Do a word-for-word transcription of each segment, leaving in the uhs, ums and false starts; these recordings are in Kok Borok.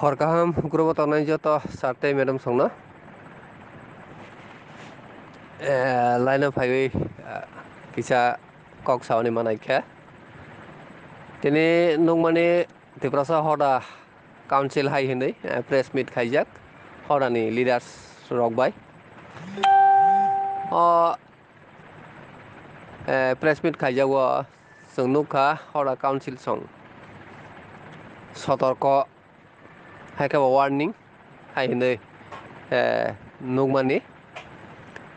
Hor kaham, group o tongnai joto sir tei madam songno, eh, line o phaiwi, eh, kisa kok saoni manai khe. Tini nukmani Tiprasa Hoda Council hai hinwi, eh, press meet khaijak Hodani leaders rok bai. O, eh, press meet khaijago chwng nukha Hoda Council song sotorko hai khe bo warning hai hinwi, eh, nukmani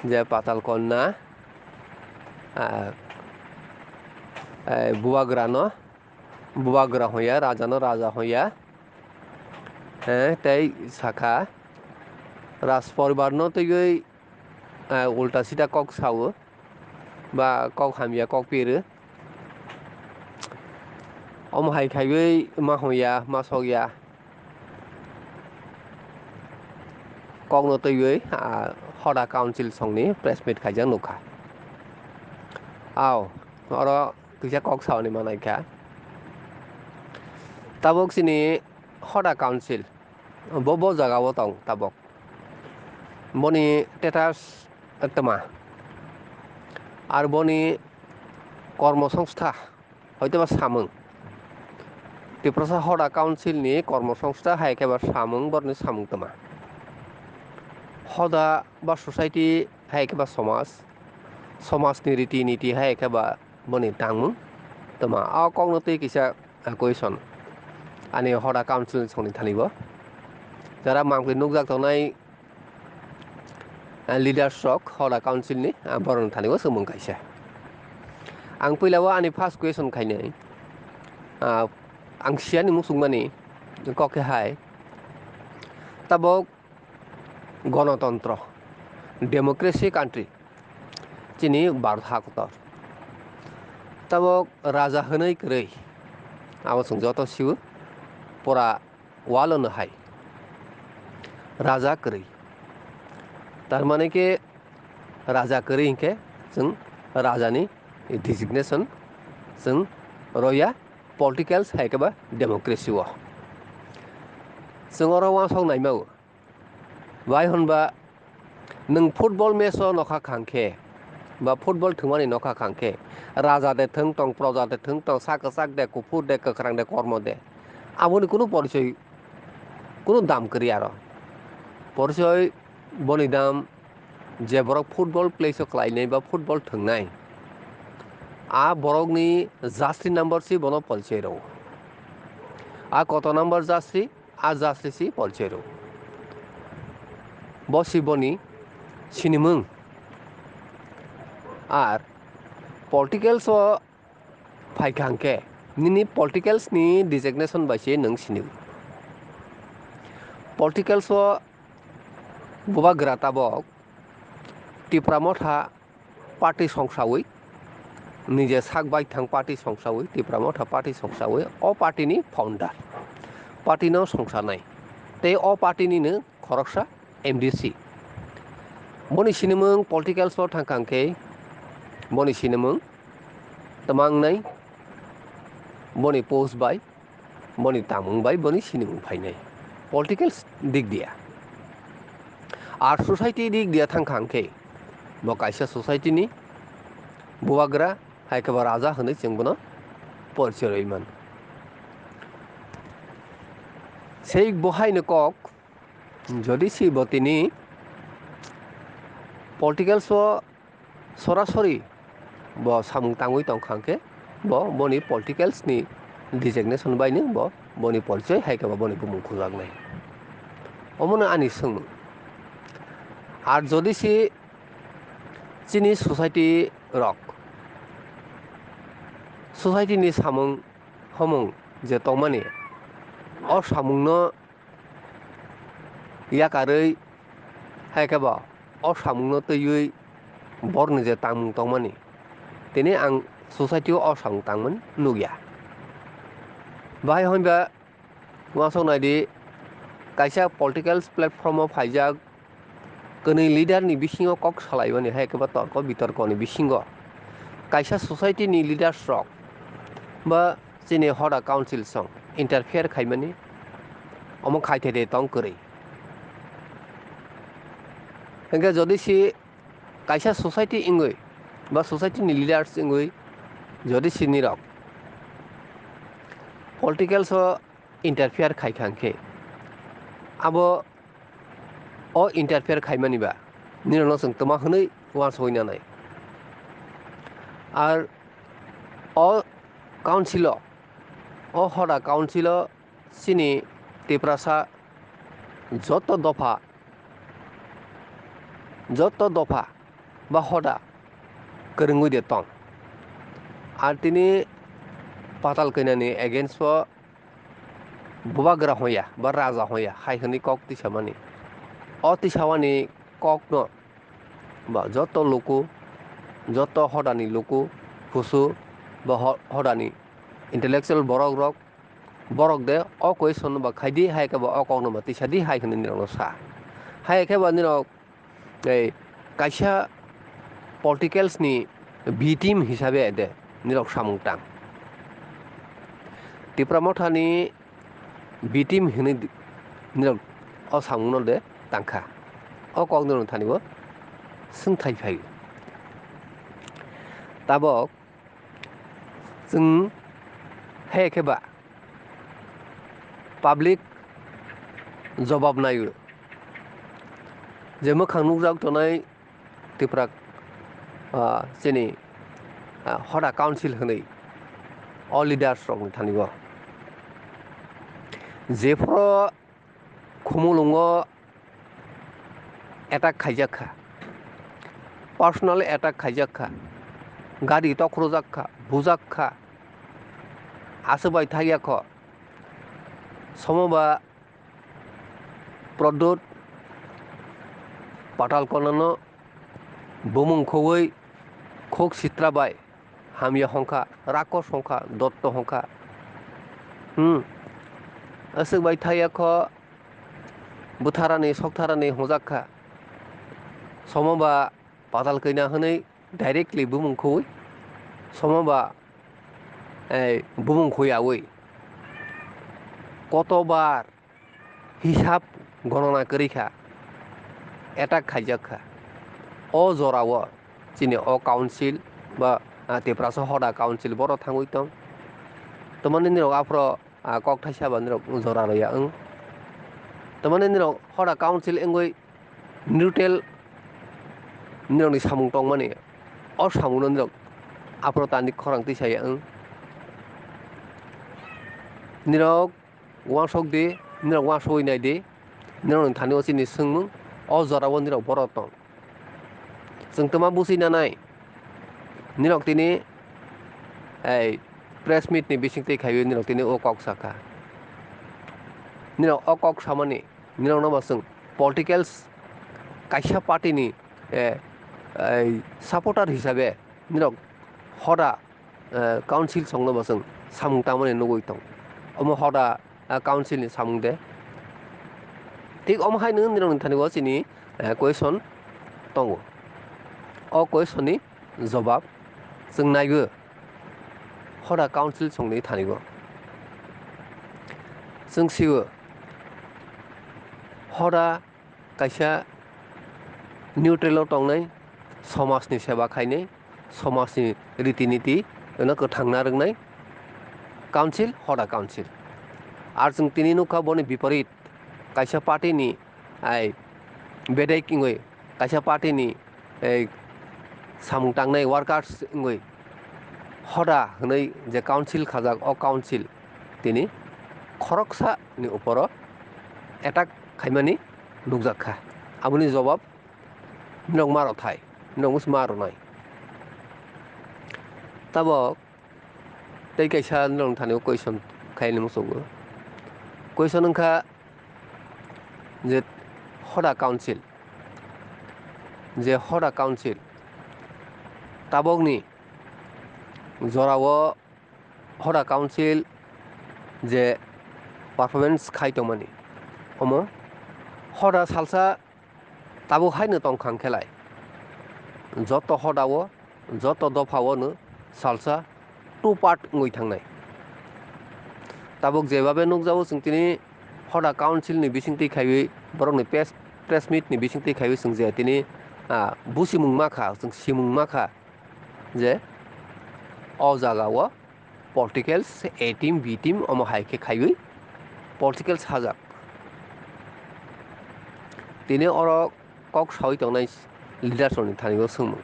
je Patal Konna, ah, eh, Bubagrano Bubagra hwnya, Rajano Raja hwnya, eh, tei sakha Raj poribarno twiwi ah, ulta sita kok sao ba kok hamya kok piru. Omo hai khaiwi ma hwnya, ma sokya. Kokno twiwi, ah, Hoda Council songni press meet khaijak nukha. Ao, oro kisa kok saoni manai kha. Tabuk chini Hoda Council bo, bo jagao tong tabuk. Boni status tma. Ar boni kormo songstha, hoitoba samung. Tiprasa Hoda Council ni kormo songstha hai khe ba samung, borni samung tma. Hoda ba society hai khe ba somaj, somaj ni riti niti hai khe ba boni tangmung tma. O kokno twi kisa, ah, question ani Hoda Council ni songni thani bo. Jara mangpli nukjak tongnai, ah, leaders rok Hoda Council ni, ah, borok ni thani bo swngmung kaisa. Ang puila o ani first question khainai, ah, ang siya ni muchungmani kok khe hai, tabuk Gonotontro, democracy country, chini Bharat hakotor. Tabuk raja hwnwi kwrwi, abo chwng joto sio, pura walo no hai. Raja kwrwi. Tar mane khe raja kwrwi hinkhe chwng rajani designation chwng roya, politicals hai khe ba democracy o. Chwng oro uansuk naima o. Bai hwnba nwng football match o nokha khang khe, ba football thwngmani nokha khang khe, raja de thwng tong, proja de thwng tong, sak kwchak de, kuphur de, kwkhrang de, kormo de, aboni kunu porichoi, kunu dam kwrwi aro. Porichoi boni dam je borok football place o khlainai ba football thwngnai, a borokni jersey number si bono porichoi rwo. A koto number jersey, a jersey si porichoi rwo. Bo si boni sinimung. Ar politicals o phai kha hwnkhe nini politicals ni designation bai se nwng sini. Politicals o bubagra tabok Tipra Motha party songsawi, nije sak baithang party songsawi, Tipra Motha party songsawi, o party ni founder, party no songsanai, tei o party ni no khoroksa M D C. Boni sinimung politicals o thangkha hwnkhe boni sinimung tmangnai, boni post bai, boni tangmung bai boni sinimung phainai. Politicals dik dia. Ar society dik dia thangkha hwnkhe bo kaisa society ni bubagra hai khe bo raja hwnwi chwng bono porichoi rwi mano. Sei bo haino kok, jodi si bo tini politicals o sorasori bo samung tangwi tongkha hwnkhe bo boni politicals ni designation bai no bo boni porichoi hai khe bo boni bumung khunjaknai. Omono ani swngmung. Ar jodi si chini society rok, society ni samung homung je tongmani, o samung no yakarwi hai khe bo o samung no twiwi borokni je tangmung tongmani, tini ang society o o samung tangmani nukya. Bahai hwnba uansuk naidi, kaisa political platform o phaijak kwnwi leader ni bisingo kok salaimani hai khe bo torko bitorko ni bisingo kaisa society ni leaders rok ba chini hoda council song interfere khaimani, omo khaithai de tong kwrwi. Hwnkhe jodi si kaisa society wngwi ba society ni leaders wngwi jodi si nirok political o interfere khai kha hwnkhe, abo o interfere khaimani ba nirokno chwng twma hwnwi uansugwi nanai. Ar o council o, o hoda council o chini Tiprasa joto dopha, joto dopha ba hoda kwrwngwi de tong. Ar tini Patal Kainani against o bubagra hoya ba raja hoya hai hwnwi kok tisamani. O tisawani kokno ba joto luku, joto hodani luku, kusu ba ho-, hodani intellectual borok rok, borok de o question ba khaidi hai khe ba o kokno ba tisadi hai hwnwi nirokno sa. Hai khe ba nirok tei kaisa politicals ni B team hisabe de nirok samung tang. Tipra Motha ni B team hinwi di-, nirok o samung no de tangkha. O kok nirok thani bo swngthai phai. Tabok chwng hai khe ba public jobab naio. Je mwkhang nukjak tonai Tipra, ah, chini, ah, hoda council hwnwi o leaders rokni thani o. Jephuru Khumulwngo attack khaijak kha, personal attack khaijak kha, gari tokhorjak kha, bujak kha, aswk bai thaiya kho, somo ba Pradyut Patal Kainano bumung khogwi khuk sitra bai hamya hongkha, rakos hongkha, dotto hongkha. Hmm. Aswk bai thaiya kho bwtharani, soktharani hongjak kha. Somo ba Patal Kaina hwnwi directly bumung khogwi, somo ba, eh, bumung khoyawi kotobar hisab gonona kwrwi kha, attack khaijak kha. O jorao chini o council ba, ah, Tiprasa Hoda Council borok thangwi tong. Tamani nirok aphro, ah, kok thaisa ba nirok jora rwya wng. Tamani nirok Hoda Council wngwi neutral nirokni samung tongmani, o samungno nirok aphro tani khorang twi saya wng. Nirok uansuk di, nirok uansugwi nai di, nirokni thani o chini swngmung, o jorao nirok borok tong. Chwng twma busi nanai, nirok tini ei press meet ni bising twi khaiwi nirok tini o kok sakha. Nirok o kok samani, nirokno bo chwng politicals kaisa party ni, eh, ei supporter hisabe nirok hoda eh, council songno bo chwng samung tangmani nugwi tong. Omo hoda, eh, council ni samung de. Thik omo hai nw nirokni thani o chini, eh, question tongo. O question ni jobab chwng naigo hoda council songni thani o. Chwng sio hoda kaisa neutral o tongnai, somajni seba khainai, somajni riti niti no kwthangna rwngnai council, hoda council. Ar chwng tini nukha boni biporit kaisa party ni ai bedek wngwi kaisa party ni ei samung tangnai workers wngwi hoda hwnwi je council khajak, o council tini khoroksa ni uporo attack khaimani nukjak kha. Aboni jobab norok ma rw thai, norok ma rwnai. Tabok tei kaisa norok thani o question khaini muchungo. Question wngkha je hoda council, je hoda council tabokni jorao hoda council je performance khai tongmani, omo hoda salsa tabuk haino tongkha hwnkhe lai, joto hoda o, joto dopha o no salsa two part wngwi thangnai. Tabuk jebabe nukjago chwng tini Hoda Council ni bisingtwi khaiwi, borokni press, press meet ni bisingtwi khaiwi chwng je tini, ah, busimung ma kha, chwng simung ma kha je o jaga o politicals A team, B team omo hai khe khaiwi politicals hajak. Tini oro kok sawi tongnai leaders rokni thani o swngmung.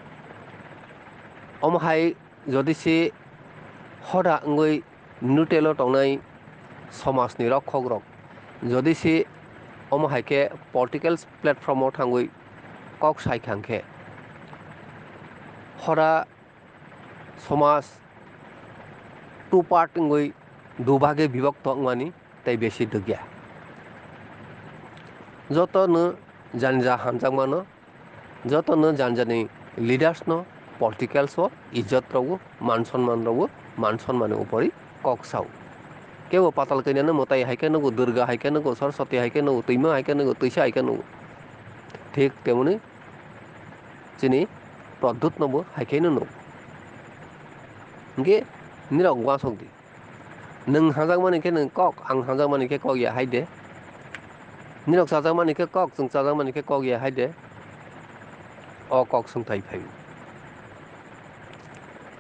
Omo hai jodi se hoda wngwi neutral o tongnai somajni rokhokrok, jodi se omo hai khe political platform o thangwi kok sai kha hwnkhe, hoda somaj two part wngwi dubage bibokto wngmani tei besi dwkya. Jotono jani ja hamjakmano, jotono jani jani leaders no, politicals o ijjot rwo, man sonman rwo, man sonmani upori kok sao. Kebo patal kainano mwtai hai khe nugo, Durga hai khe nugo, Saraswati hai khe nugo, twima hai khe nugo, twisa hai khe nugo. Thik temoni chini Pradyut no bo hai khe nugo. Hwnkhe nirok uansuk di. Nwng hamjakmani khe nwng kok, ang hamjakmani khe kok ya hai de. Nirok chajakmani khe kok, chwng chajakmani khe kok ya hai de. O kok swngthai phai.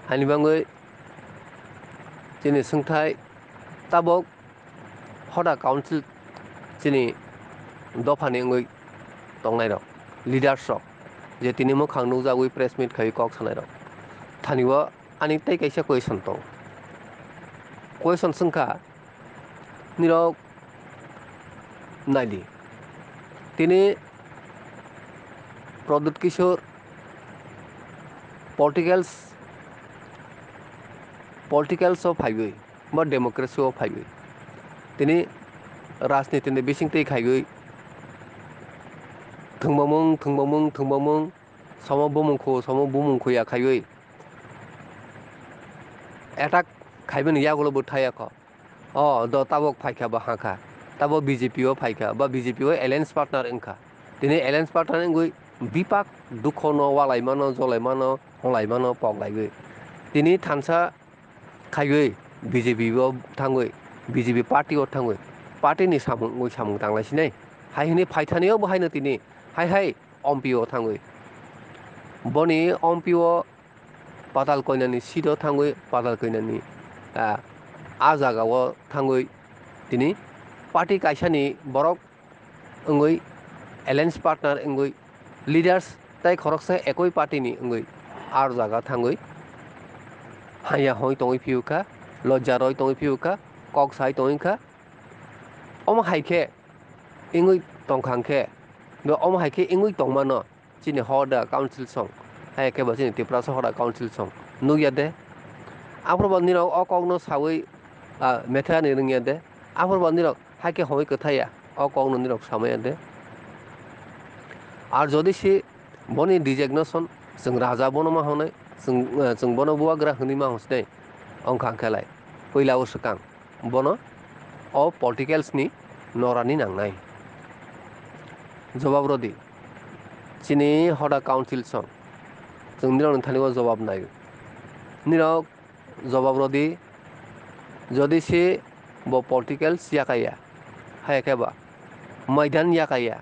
Haini bagwi chini swngthai tabok hoda council chini dophani wngwi tongnairok, leaders rok, je tini mwkhang nukjagwi press meet khaiwi kok sanairok thani o ani tei kaisa question tongo. Question swngkha, nirok naidi, tini Pradyut Kishore politicals, politicals o phaiwi ba democracy o phaiwi tini rajniti ni bisingtwi khaiwi thwngmamung, thwngmamung, thwngmamung, somo bumung khu, somo bumung khu ya khaiwi attack khaibani yagulo bo thaya kho. O do tabok phaikha ba hakha, tabo B J P o phaikha ba B J P o alliance partner wngkha. Tini alliance partner wngwi bipak dukhono, walaimano, jolaimano, holaimano poklaiwi tini thansa khaiwi B J P o thangwi, B J P party o thangwi party ni samung wngwi samung tanglai sinai. Hai hwnwi phaithani o bo haino tini hai hai M P o thangwi, boni M P o Patal Koinani seat o thangwi, Patal Koinani, ah, a jaga o thangwi tini party kaisani borok wngwi, alliance partner wngwi, leaders tei khoroksa ekoi party ni wngwi, ar jaga thangwi haya hoi tongwi phiyokha, lojja roi tongwi phiyokha, kok sai tongwi kha. Omo hai khe wngwi tongkha hwnkhe, bo omo hai khe wngwi tongmano chini hoda council song, hai khe bo chini Tiprasa hoda council song nukya de. Aphuru bo nirok o kokno sawi, ah, metha ni rwngya de. Aphuru bo nirok hai khe hoi kwthaya, o kokno nirok samaya de. Ar jodi se boni designation, chwng raja bono ma hwnwi, chwng, eh, chwng bono bubagra hwnwi ma hwnsinai, wngkha hwnkhe lai puila o swkang bono o politicals ni norani nangnai. Jobab rodi, chini hoda council song, chwng nirokni thani o jobab nai. Nirok jobab rodi, jodi se bo politicals yakaya, hai khe ba maidan yakaya,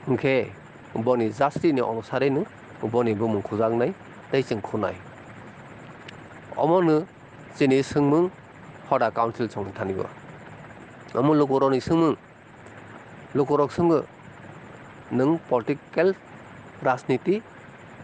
hwnkhe boni jastini onusarino boni bumung khujaknai tei chwng khunai. Omono chini swngmung hoda council songni thani o. Omo lukurokni swngmung, lukurok swngo, nwng political rajniti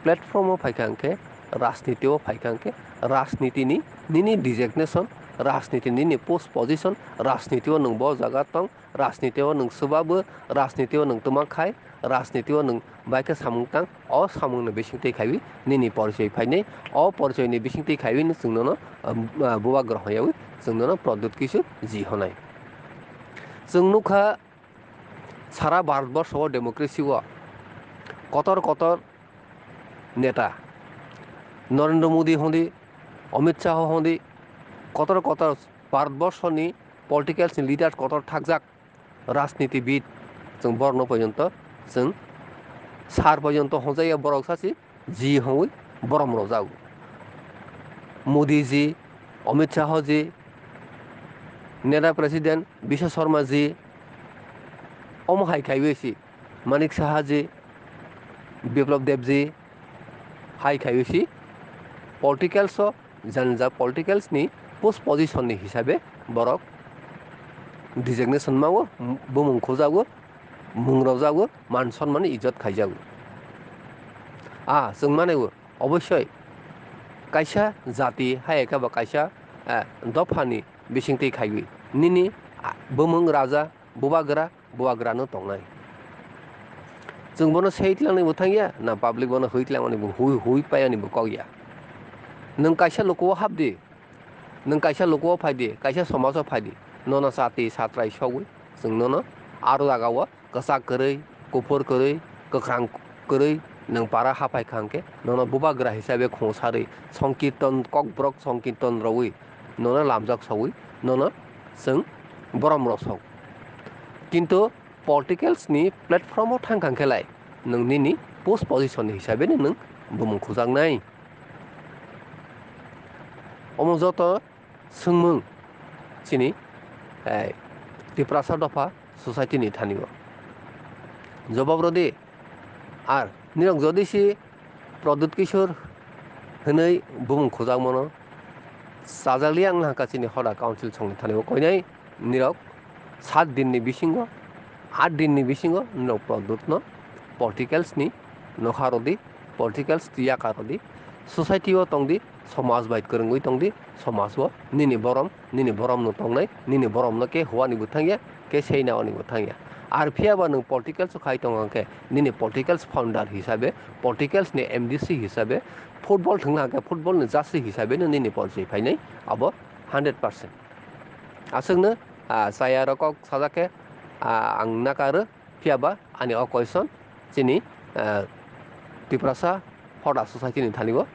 platform o phaikha hwnkhe, rajniti o phaikha hwnkhe, rajnitini nini designation, rajniti nini post position, rajniti o nwng bo jaga tong, rajniti o nwng swbabo, rajniti o nwng twma khai, rajniti o nwng bai khe samung tang, o samungni bisingtwi khaiwi nini porichoi phainai, o porichoini bisingtwi khaiwi chwng nono, ah, ah, bubagra hwnyawi chwng nono Pradyut Kishore ji hwnai. Chwng nukha sara Bharatborsho o democracy o kotor kotor neta, Narendra Modi hondi, Amit Shah hondi, kotor kotor Bharatborshoni politicals ni leaders kotor thakjak, rajnitibid, chwng borokno porjonto chwng sir porjonto hwnjakya, borok sachi ji hwnwi borom rwjago. Modi ji, Amit Shah ji, neta president Biswa Sharma ji, Omo hai khaiwi si Manik Saha ji, Biplab Deb ji hai khaiwi si politics o jani ja politics ni post position ni hisabe borok designation mawo, bumung khujago, mung rwjago, man sonmani ijot khaijago. A chwng mane o obossoi kaisa jati hai khe ba kaisa, eh, dophani bisingtwi khaiwi nini, ah, bumung raja, bubagra, bubagrano tongnai. Chwng bono sei tlangnai bo thangya, na public bono hui tlangmani bo hui, hui payani bo kok ya. Nwng kaisa lukuo hapdi, nwng kaisa lukuo phaidi, kaisa somajo phaidi, nono chati satrai sogwi chwng nono aro jagao kwchak kwrwi, kuphur kwrwi, kwkhrang kwrwi nwng para haphai kha hwnkhe nono bubagra hisabe khungsarwi, songkirton, kokborok songkirton rwwi nono lamjak sogwi nono chwng boromrok sok. Kintu politics ni platform o thang kha hwnkhe lai nwng nini post position ni hisabe no nwng bumung khujaknai. Omo joto swngmung chini, eh, Tiprasa dopha society ni thani o. Jobab rwdi, ar nirok jodi si Pradyut Kishore hwnwi bumung khujakmano chajakliya wng hwnka chini hoda council songni thani o koinai nirok sat din ni bisingo, aat din ni bisingo nirok Pradyut no politics ni nokha rwdi, politics twi yaka rwdi, society o tongdi, somaj bai kwrwngwi tongdi, somaj o nini borom, nini borom no tongnai, nini borom no khe huani bo thangya, khe seina oni bo thangya. Ar phiya ba nwng politics o khai tong hwnkhe nini politics founder hisabe, politics ni M D C hisabe, football thwngna hwnkhe football ni jersey hisabe no nini policy phainai, abo hundred percent. Aswkno, ah, chaya rok kok sajak khe, ah, ang nakaro, phiya ba ani o question chini, ah, Tiprasa hoda society ni thani o